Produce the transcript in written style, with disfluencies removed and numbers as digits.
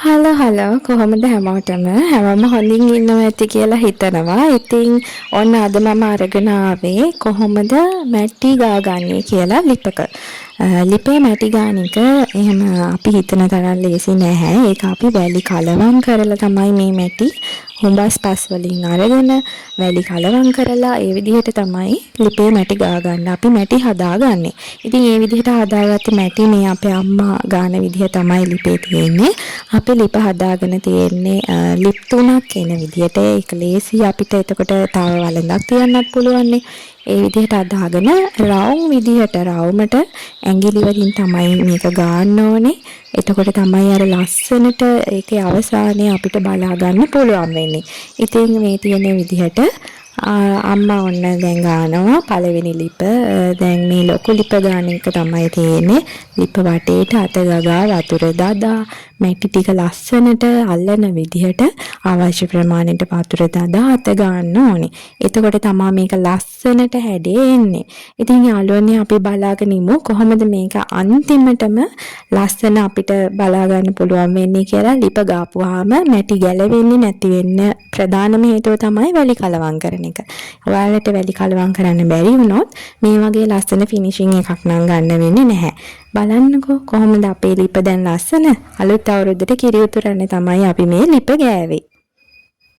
Hello hello, කොහොමද හැමෝටම? හැමෝම හොඳින් ඉන්නවා ඇති කියලා හිතනවා. ඉතින් ඔන්න අද මම අරගෙන ආවේ කොහොමද මැටි ගාගන්නේ කියලා ලිපක. ලිපේ මැටි ගාන එක එහෙම අපි හිතන තරම් ලේසි නැහැ. ඒක අපි වැලි කලවම් කරලා තමයි මේ මැටි හුඹස් පස් වලින් අරගෙන වැලි කලවම් කරලා ඒ විදිහට තමයි ලිපේ මැටි ගා ගන්න අපි මැටි හදාගන්නේ. ඉතින් ඒ විදිහට හදාගත්ත මැටි මේ අපේ අම්මා ගාන විදිහ තමයි ලිපේ තියෙන්නේ. අපි ලිප හදාගෙන තියෙන්නේ ලිප් තුනක් එන විදිහට. ඒක ලේසි අපිට, එතකොට තව වළඳක් තියන්නත් පුළුවන්නේ. ඒ විදිහට අදාගෙන රවුම් විදිහට රවුමට ඇඟිලි වලින් තමයි මේක ගාන්න ඕනේ. එතකොට තමයි අර ලස්සනට ඒකේ අවසානයේ අපිට බලා ගන්න පුළුවන් වෙන්නේ. ඉතින් මේ තියෙන විදිහට අම්මා ඔන්න දැන් ගානවා පළවෙනි ලිප. දැන් මේ ලොකු ලිප ගාන එක තමයි තියෙන්නේ. ලිප වටේට අත ගගා වතුර දදා මැටි ටික ලස්සනට අල්ලන විදිහට අවශ්‍ය ප්‍රමාණයට වතුර දදා අත ගන්න ඕනේ. එතකොට තමා මේක ලස්සනට හැඩේ එන්නේ. ඉතින් යාළුවනේ, අපි බලාගෙන ඉමු කොහොමද මේක අන්තිමටම ලස්සන අපිට බලා ගන්න පුළුවන් වෙන්නේ කියලා. ලිප ගාපුවාම මැටි ගැලවෙන්නේ නැති වෙන්න ප්‍රධානම හේතුව තමයි වැලි කලවම් කරන එක. ඔයාලට වැලි කලවම් කරන්න බැරි වුණොත් මේ වගේ ලස්සන ෆිනිෂින් එකක් නම් ගන්න වෙන්නේ නැහැ. බලන්නකෝ කොහොමද අපේ ලිප දැන් ලස්සන. අලුත් අවුරුද්දට කිරි උතුරන්නේ තමයි අපි මේ ලිප ගෑවේ.